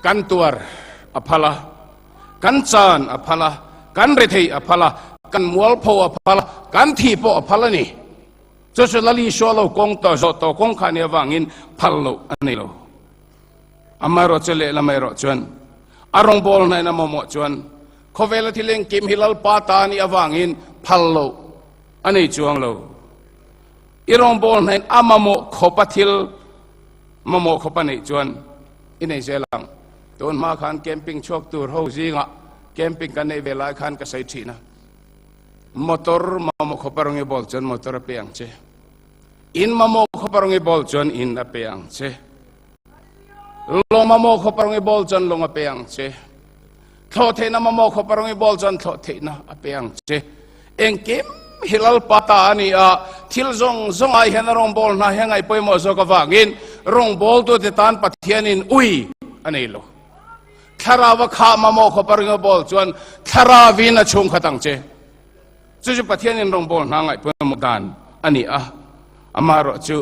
kan tuar a phal a, kan chan a phal a, kan rethei a phal a, kan mualpho a phal a, kan thih pawh a phal a ni. Chu chu Lal Isua lo kawng tawh zawh tawh kawng kha nih avangin phal loh a nei lo. Amaherawhchu lehlam erawh chuan a rawngbâwl hnain a mamawh chuan khawvela thil engkim hi Lalpa ta a nih avangin phal loh a nei chuang lo. I rawngbâwl hnain a mamawh khawpa thil mamawh khawpa neih chuan i nei zel ang. Tun hma khan camping chhuak tur ho zingah camping kan neih ve lai khan ka sawi thin a, motor mamawh khawpa rawng i bawl chuan motor a pe ang che, in mamawh khawpa rawng i bawl chuan in a pe ang che. Lawng mamawh khawp a rawng i bawl chuan lawng a pe ang che. Thlawh theihna mamawh khawp a rawng i bawl chuan thlawh theihna a pe ang che. Engkim hi Lalpa ta a ni a, thil zawng zawng ai hian a rawngbâwl hna hi a ngaih pawimawh zawk avangin rawngbâwltute tân Pathianin ui a nei lo. Thlarau a khah mamawh khawp a rawng i bawl chuan Thlarauvin a chhungkhat ang che. Chu chu Pathianin rawngbâwl hna ngaih pawimawh dan a ni a, amaherawhchu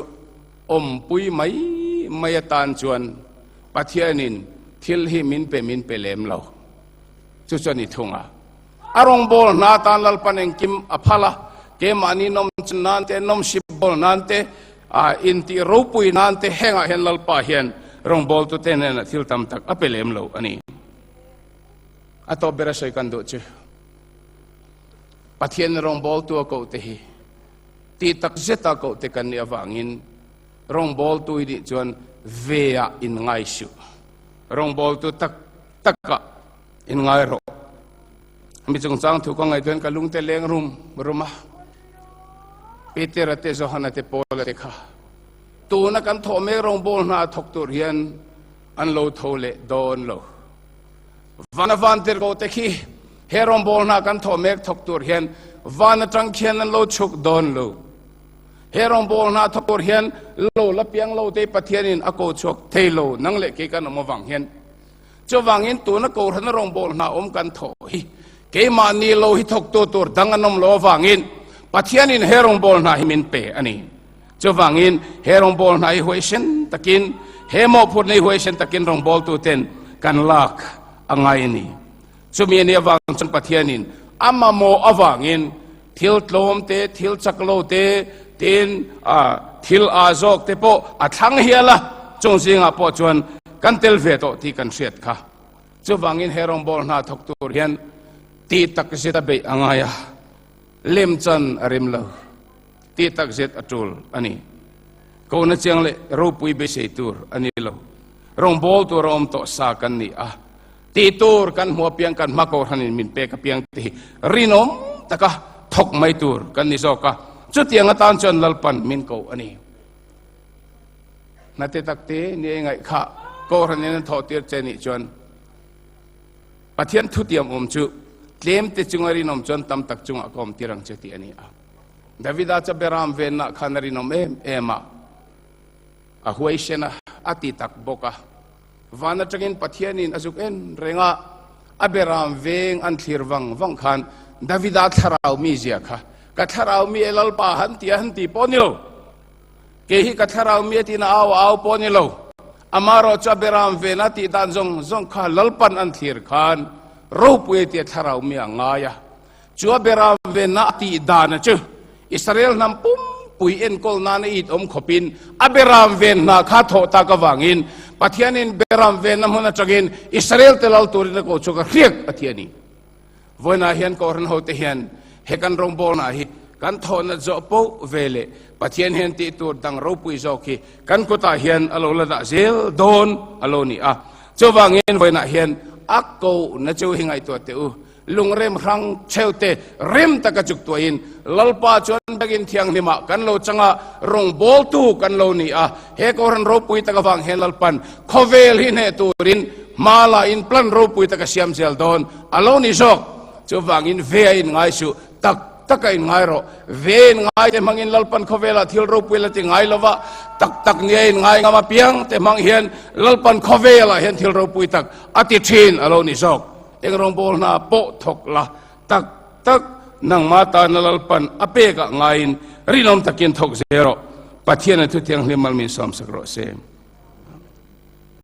Awmpui mai mai atan chuan Pathianin thil hi min pe min pe lem lo. Chu chu a ni thung a. A rawngbâwl hna atan Lalpan engkim a phal a, keimahni nawm chan nan te, nawmsip bawl nan te, intih ropui nan te hengah hian Lalpa hian rawngbâwltute hnenah thil tam tak a pe lem lo a ni. A tawp ber a sawi kan duh chu Pathian rawngbâwltu a kohte hi Tih tak zeta kohte kan nih avangin rawngbawltu i nih chuan ve-ah in ngai suh. Rawngbawltu tak takah in ngai rawh. Mi chungchang thu ka ngaihtuahin ka lungte leng rum rum a. Petera te Johana te Paula te kha tuna kan thawh mek rawngbâwl hna thawk tur hian an lo tho leh dawn lo. Vana vantirhkoh te khi he rawngbâwl hna kan thawh mek thawk tur hian van aṭang khian an lo chhuk dawn lo. He rawngbâwl hna thawk tur hian lo la piang lo te Pathianin a ko chhuak thei lo nang leh kei kan awm avang hian. Chuvangin tuna Kohhrana rawngbâwl hna awm kan thawh hi keimahni lo hi thawktu tur dang an awm lo avangin Pathianin he rawngbâwl hna hi min pe a ni. Chuvangin he rawngbâwl hna hi huaisen takin, he mawhphurhna hi huaisen takin rawngbâwltuten kan lâk a ngai a ni. Chumi a nih avang chuan Pathianin a mamawh avangin thil tlawm te, thil chak lo te, tin thil â zawk te pawh a thlang hial a, chung zingah pawh chuan kan tel ve tawh tih kan hriat kha. Chuvangin he rawngbâwl hna thawk tur hian tih takzet a beih a ngai a, lemchan a rem lo. Tih takzet a tul a ni. Kohna chiang leh ropui beisei tur a ni lo. Rawngbâwl tur a awm tawh sa kan ni a, tih tur kan hmu apiang kan hma kohhranin min pek apiang te hi rinawm taka thawk mai tur kan ni zawk a, chutiang atan chuan Lalpan min ko a ni. Hnate takte ni ei ngaih kha kohhranin an thawh tir che nih chuan Pathian thutiam awm chu tlemte chunga rinawm chuan tam tak chungah ka awm tir ang che tih a ni a. Davida chu Beram venna khan a rinawm em em a, a huaisen a, a ti tak bawk a. Van atangin Pathianin a zuk en reng a, a Beram veng an thlir vang vang khan Davida thlarau mi zia kha, Ka thlarau mi e Lalpa han ti a han ti pawh ni lo. Kei hi ka thlarau mi a tina au a au pawh ni lo. Amaherawh chu a Beram ven a tih dan zawng zawng kha Lalpan an thlir khan ropui a tia thlarau mi a ngai a. Chu a bera venna a tih dana chu Israel hnam pumpui enkawl nana it awm khawpin a beram ven hna kha thawh tak avangin Pathianin beram venna hmun atangin Israel te lal turin a ko chhuak a hriak a ti a ni. Vawiinah hian Kohhran hote hian he kan rawngbawlna hi kan thawhna zawh poh ve leh Pathian hian tih tur dang ropui zawk hi kan kutah hian a lo la dah zel dawn a lo ni a. Chuvangin vawiinah hian a kohna chu hi ngaihtuah teh u. Lungrem hrang cheu te rem taka chuk tuahin Lalpa chuan biakinn thianghlimah kan lo chang a, rawngbawltu kan lo ni a. He Kohhran ropui tak avang hian Lalpan khawvel hi hneh turin hma la in plan ropui taka siam zel dawn a lo ni zawk. Chuvangin ve a inngai suh, tak tak a inngai rawh. Ve a inngai te hmangin Lalpan khawvelah thil ropui la ti ngai lova, tak tak nia inngai ngam apiang te hmang hian Lalpan khawvelah hian thil ropui tak a ti thin a lo ni zawk. Eng rawngbâwl hna pawh thawk la, tak tak nangmah tana Lalpan a pekah ngaiin rinawm takin thawk zel rawh. Pathian a thuthianghlim mal min sawmsak rawh se.